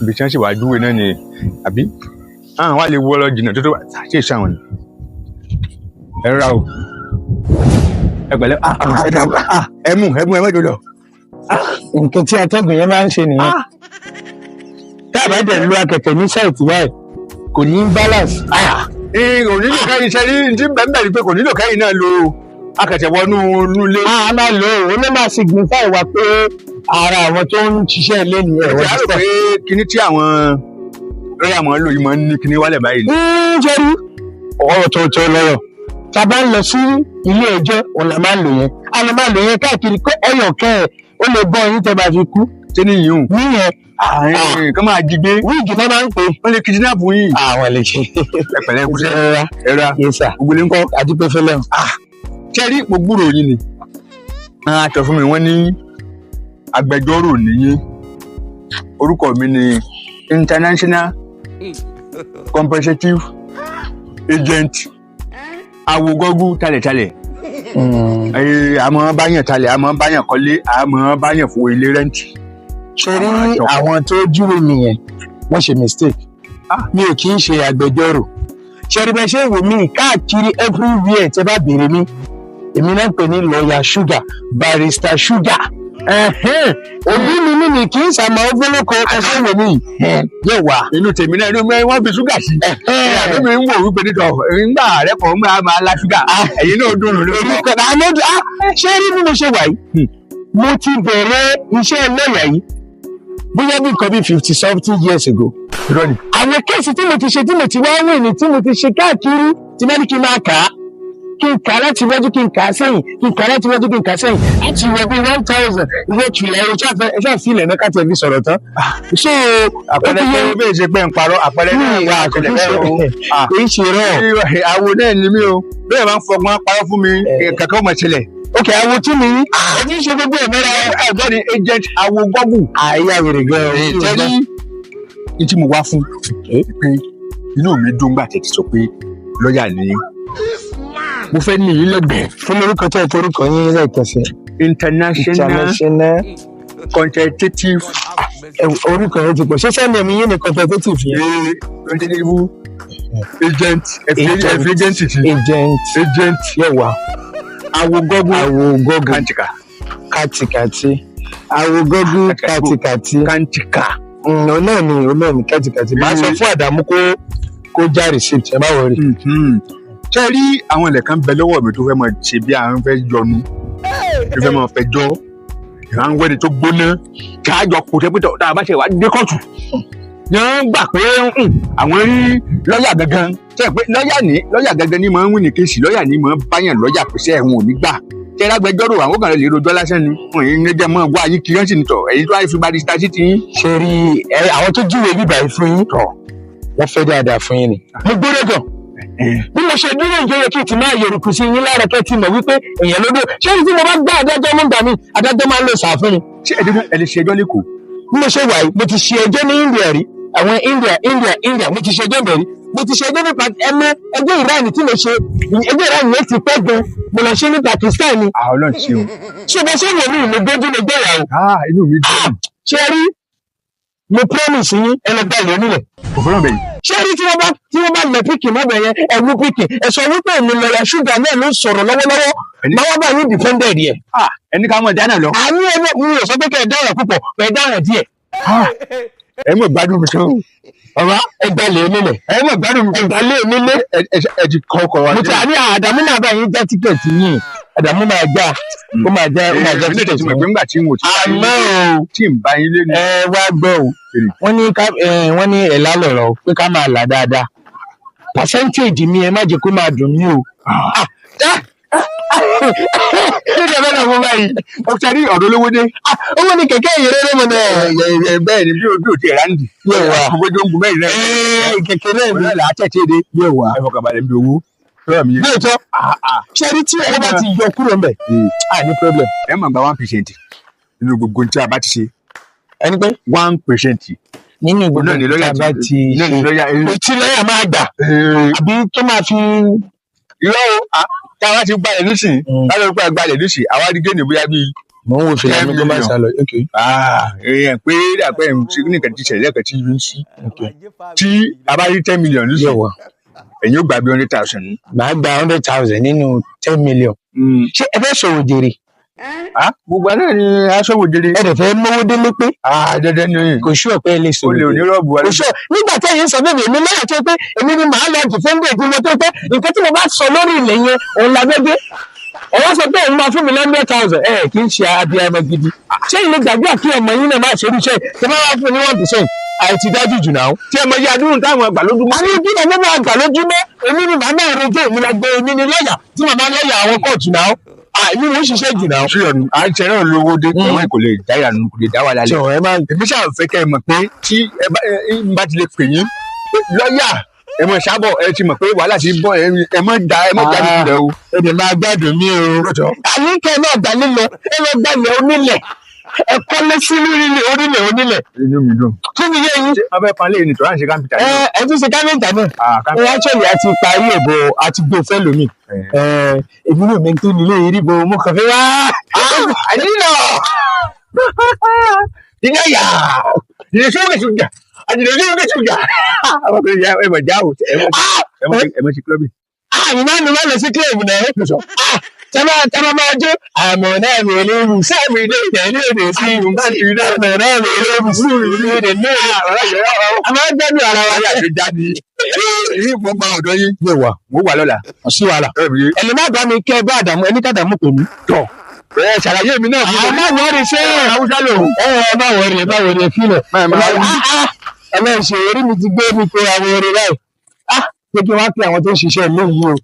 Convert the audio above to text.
Ibi tí wọ́n sì wá júwe náà ni, àbí àwọn wà lè wọ́ lọ jìnnà tó tó ṣe é ṣàwọn ni. Ẹ rọra o, ẹ pẹ̀lẹ́. Ah, ah, ẹ mú, ẹ mú, ẹ mọ́jọ lọ. Nǹkan tí atẹ́gùn yẹn máa ń ṣe nìyẹn. Tá a bá dẹ̀ lu akẹ̀kẹ̀ ní site báyìí, kò ní balance. Ee, kò nílò kẹ́yìn ṣe rí ní bẹ́ẹ̀ bẹ́ẹ̀ ni pé kò nílò kẹ́yìn náà lo akẹ̀tẹ̀ wọnú inú ilé. A máa lò ó, ó ló máa signify wa pé ara àwọn tó ń ṣiṣẹ́ ilé nìyẹn. Ẹ ti á rò pé kíní tí àwọn lọ́yà máa ń lò yìí máa ń ní kíní wálẹ̀ báyìí ni. Ń jẹ́rí ọ̀rọ̀ tọ̀tọ̀ lọ́rọ̀ tá a bá ń lọ sí ilé ẹjọ́, òun la máa ń lò yẹn. A lè máa lò yẹn káàkiri kó ẹyọ kẹ́ ẹ̀, ó lè bọ́ yín tẹ́ bá fi kú. Ṣé ní yìí hùn? Níyẹn. Kán máa jí gbé. Wig náà máa ń pè. Wọ́n lè kidnap yín. Àwọn lè ṣe. Ẹ pẹ̀lẹ́, kúṣẹ́. Ẹ Ẹ ra. Yes sir. Gbogbo ilé ńkọ́? Adúpẹ́ fẹ́lẹ́. Ṣé rí, mo gbúròó yín ni. Wọ́n á sọ fún mi, wọ́n ní agbẹjọ́rò nìyí. Orúkọ mi ni International Comprehensive Agent Awogọ́gú talẹ̀talẹ̀. Àmọ́ báyàn talẹ̀, àmọ́ báyàn kọ́lé, àmọ́ báyàn fowó ilé rent. Ṣe rí, àwọn tó júwe mi yẹn, wọ́n ṣe mistake. Mi ò kì í ṣe agbẹjọ́rò. Ṣe rí, bẹ́ẹ̀ ṣe wò mí káàkiri everywhere, tẹ́ bá béèrè mi, èmi náà ń pè ní lawyer Sugar, Barrister Sugar. Òbí mi ní mi kì í sàmọ́ ọgbọ́lọ́kọ. Ẹsẹ̀ wò mí yóò wà. Inú tèmi náà, inú mi, wọ́n fi ṣúgà sí. Àbí mi ń wò wípé nítọ̀ ńgbà rẹ kọ̀ ń máa la ṣúgà. Ẹ̀yin náà dùn lórí. Èmi kọ̀ náà ṣé rí, bí mo ṣe wà yìí, mo ti bẹ̀rẹ̀ iṣẹ́ lọ́ọ̀yà yìí bóyá bí nǹkan bí 50 something years ago. Irọ́ ni. Àwọn case tí mo ti ṣe, tí mo ti wá wìn ní, tí mo ti ṣe káàkiri, tí bá ní kí n máa kà á, kí n kà á láti wájú, kí n kà á sẹ́yìn, kí n kà á láti wájú, kí n kà á sẹ́yìn, láti wọ bí 1,000 ìwé tìlẹ̀ ẹ̀rọ ṣáà fi ilẹ̀ náà ká tiẹ̀ fi sọ̀rọ̀ tán. So Àpẹẹrẹ pé bí èsì pé ń parọ́, àpẹẹrẹ náà wà àtẹlẹ bẹ́ẹ̀ o. Kì í ṣe rẹ̀. Àwo náà ni mí o. Bẹ́ẹ̀ máa ń fọgbọ́n parọ́ fún mi, kankan ó máa ṣẹlẹ̀. Ok, àwọn tí mi ẹ ti ń ṣe gbogbo ẹ̀ mẹ́ra. Ẹ̀gbọ́n ni agent awo gọ́gù. Àyà wèrè gan-an. Tẹ́lí ní tí mo wá fún pé inú mi dùn gbà tẹ̀ ti sọ pé lọ́ọ̀yà ni mo fẹ́ ní yín lẹ́gbẹ̀ẹ́. Fún orúkọ tó ẹ forúkọ yín lẹ́ẹ̀kan sí. International International Quantitative. Orúkọ yẹn ti pọ̀. Ṣé sẹ́ni ẹ̀mí yín ni quantitative yẹn? Quantitative agent. Agent. Agent ti Agent. Agent. Yóò wá. Awo gọ́gù. Awo gọ́gù. Kàǹtìkà. Kàtìkàtì, awo gọ́gù kàtìkàtì. Kàǹtìkà. Òun náà ni, òun náà ni kàtìkàtì. Máa sọ fún Àdàmú kó já receipt, ẹ má worry. Ṣé rí, àwọn ilẹ̀ kan bẹ lọ́wọ́ mi tó fẹ́ máa ṣe bí àwọn fẹ́ yọnu, tó fẹ́ máa fẹjọ́ ìrànwẹ́ni tó gbóná káàjọ kò tẹ́ pẹ́tọ́ tá a bá ṣe wá dé kóòtù yẹn ń gbà pé àwọn rí lọ́ọ̀yà gangan. Ṣe pé lọ́ọ̀yà ní lọ́ọ̀yà gangan ní máa ń win ní case, lọ́ọ̀yà ní máa ń báyàn lọ́ọ̀yà pèsè ẹ̀hún ò ní gbà. Ṣe lágbẹjọ́rò àwọn kan lè rojọ́ lásán ni wọn yìí ní jẹ́ mọ́ wá yín kiri, wọ́n sì ní tọ̀ èyí tó wáyé fi barrister sí ti yín. Ṣe rí ẹ, àwọn tó júwèé bíbá yìí fún yín, wọ́n fẹ́ dáadáa fún yín ni. Mo gbọ́dọ̀ gan bí mo ṣe dúró, ìjọ yẹ kí n ti máa yẹrùkù sí yín lára, kẹ́ ti mọ̀ wípé èèyàn ló dé. Ṣé tí mo bá gbá adájọ́ mú gbà mí, adájọ́ máa ń lò sàfún mi. Ṣé ẹ lè ṣe ẹjọ́ lẹ́kọ̀ọ́? Bí mo ṣe wà yìí, mo ti ṣe ẹjọ́ ní India rí. Àwọn India, India, India, mo ti ṣe ẹjọ́ bẹ̀rí. Mo ti ṣe ẹjọ́ nípa ẹmẹ ẹjọ́ Iran tí mo ṣe. Ẹjọ́ Iran yẹn ti pẹ́ gan. Mo lọ ṣe ní Pakistan ni. Àwọn Ọlọ́run ṣe o. Ṣé bá ṣe wò mí, mo gbójú, mo gbé ìyàwó. Ah, inú mi dùn. Ṣé rí, mo promise yín, ẹ lọ gba ìlú nílẹ̀. Kò fọlọ́ bẹ̀yìn. Ṣé rí, tí wọ́n bá lẹ píkì mọ́bẹ̀ yẹn, ẹ̀mú píkì, ẹ sọ wípé èmi lọ́yà Ṣúgà náà ló sọ̀rọ̀ lọ́wọ́lọ́wọ́. Máa wá bá yín defended yẹ. Ah, ẹni ká mọ̀ dáná lọ. Àní ẹni mi ò sọ pé kẹ́ ẹ dáhùn púpọ̀, ẹ dáhùn díẹ̀. Ẹ mọ̀ gbádùn mi tán o. Bàbá, ẹ gbalẹ̀ onílẹ̀. Ẹ mọ̀ gbádùn mi Ẹ tán. gbalẹ̀ onílẹ̀. Ẹ ti kọ́ ọkọ̀ wa. Mo ti àní Àdàmú máa bá yín já ticket yín. Àdàmú máa já, ó máa já, ó máa já Èmi náà ticket ti mọ̀ yín. pé ńgbà tí n ò ti bá yín Àmọ́ o tí n bá yín lé ní. Ẹ wá gbọ́ o, wọ́n ní ká ẹ, wọ́n ní ẹ̀là lọ̀rọ̀ pé ká máa là dáadáa. Percentage mi, ẹ má jẹ́ kó máa dùn mí o. Kí ni ẹ fẹ́ lọ fún báyìí? Ó ṣe rí ọ̀dọ́ olówó dé. Owó ni kẹ̀kẹ́ ìrere mọ̀ náà. Bẹ́ẹ̀ ni, bí o ti rà ń dì. Yóò wá. Gbogbo tó ń gun mẹ́rin náà. Kẹ̀kẹ́ náà Òun ni. náà là á tẹ̀tẹ̀ dé. Yóò wá. Ẹ fọkàn balẹ̀ ń bí owó. Lọ́rọ̀ mi yé. Lóòótọ́, ṣé rí, tí ẹ bá ti yọ kúrò ńbẹ̀, à ní problem. Ẹ máa gba 1% nínú gbogbo tí a bá ti ṣe. Ẹni pé 1%. Nínú gbogbo Náà ni lọ́yà tá a bá ti náà ni ṣe lọ́yà. tí lọ́yà máa gbà àbí tó máa fi. Irọ́ o, tá a bá ti gbalẹ̀ nísìnyí, láti gba gbalẹ̀ nísìnyí, àwa rí gain bóyá bíi Mo ń wo fìlà 10 mi kó má million. sá lọ. Ok. Ah, èèyàn pé dàpẹ́ ṣe nìkan ti ṣẹlẹ̀ kan tí yín sí. Ok. Tí a bá rí 10 million nísìnyí, Yẹ wà. ẹ̀yin ó gbà bí 100,000. Màá gba 100,000 nínú 10 million. Ṣé ẹ fẹ́ sọ̀rọ̀ jèrè? Ah, gbogbo àná ni aṣọ́wó jèrè. Ẹ dẹ̀ fẹ́ mówó délé pé Ah, dandan ni. kò sú ọ̀pẹ lè O sọ̀rọ̀ lè jèrè. onírọ̀bù Kò sú nígbà tí ẹ̀yin sọ bẹ́ẹ̀, èmi lọ́yà tó pé èmi ni màá lọ defend tí mo tó pé nǹkan tí mo bá sọ lórí ilẹ̀ yẹn òun la bẹ́ dé. Ọwọ́ sọ pé òun máa fún mi 100,000. Ẹ kì í ṣe abiyamọ gidi. Ṣé ilé gbàgbé kí ọmọ yín náà máa ṣe irúṣẹ́ tí wọ́n wá fún ní 1% àìtí dájú jù náà? Tí ẹ mọ iye adúrún táwọn àgbà lójúmọ́. Àwọn ibi náà ló máa gbà lójúmọ́. Èmi ni màá máa rojọ́, èmi la gbé, èmi ni lọ́yà tí màmá lọ́yà àwọn kóòtù náà. Èmi ló ń ṣiṣẹ́ jù náà. Sí ọ̀nù à ń ṣe náà lówó dé. Ẹ̀wọ̀n kò lè dá ìyànú, kò lè dá wà lálẹ́. Jọ ẹ máa Èmi ṣáà fẹ́ kẹ́ ẹ mọ̀ pé tí ẹ bá ẹ bá ti lè pè yín pé lọ́yà ẹ mọ̀ sábọ̀, ẹ ti mọ̀ pé wàhálà ti bọ̀, ẹ mọ̀ dá ẹ mọ̀ jáde sílẹ̀ o. Ẹ dẹ̀ máa gbádùn mí o. Àyíkẹ́ náà gbà lílọ, ẹ lọ gbalẹ̀ onílẹ̀, ẹ kọ́lé sí orílẹ̀ orílẹ̀ onílẹ̀. Inú mi dùn. Kí ni yé yín? Ṣé abẹ́ panlé ni tọ́lá ń ṣe kámpítà Ẹ yìí? ẹ tún ṣe kámẹ́ǹtà náà. Ah, Ẹ kámpítà. actually a ti parí ẹ̀bọ̀, a ti gbé fẹ́ lómi. Ẹ èmi náà mi tó nílé yìí rí bo mo kàn fẹ́ wá. Àdínà! Ìyá yà! Ìyá sọ́wọ́ ṣùgbà! Àdínà sọ́wọ́ ṣùgbà! Àwọn ọkùnrin yà ẹ mọ̀ já o, ẹ mọ̀ sí kílọ́bì. Àmì máa ń lọ sí kílẹ̀bù náà. Tẹ́lá máa jó àmọ̀ náà mi léwu sẹ́mi ilé ìdẹ̀ ní èdè sí ìlú àmọ̀ náà mi léwu sí ìlú èdè náà. A máa ń gbẹ́dùn ara wa. Wàhálà tó jáde. Èyí mo gba ọ̀dọ́ yín. Yẹ wà. Mo wà lọ́la. Kò sí wàhálà. Ẹ bí Ẹni má bá mi kẹ́ bá Àdàmú, ẹni kàdàmú pè mí. tọ̀. Ẹ ṣàlàyé mi náà fún Àwọn mi. má wọrí ṣé Haúsá lòun. ẹ ẹ má wọrí, ẹ má wọrí, ẹ fílẹ̀. Máa máa wí. Ẹ máa ṣe orí mi ti gbé mi pé àwọn orin báyìí. Pé kí wọ́n á pè àwọn tó ń ṣiṣẹ́ ilé yìí o.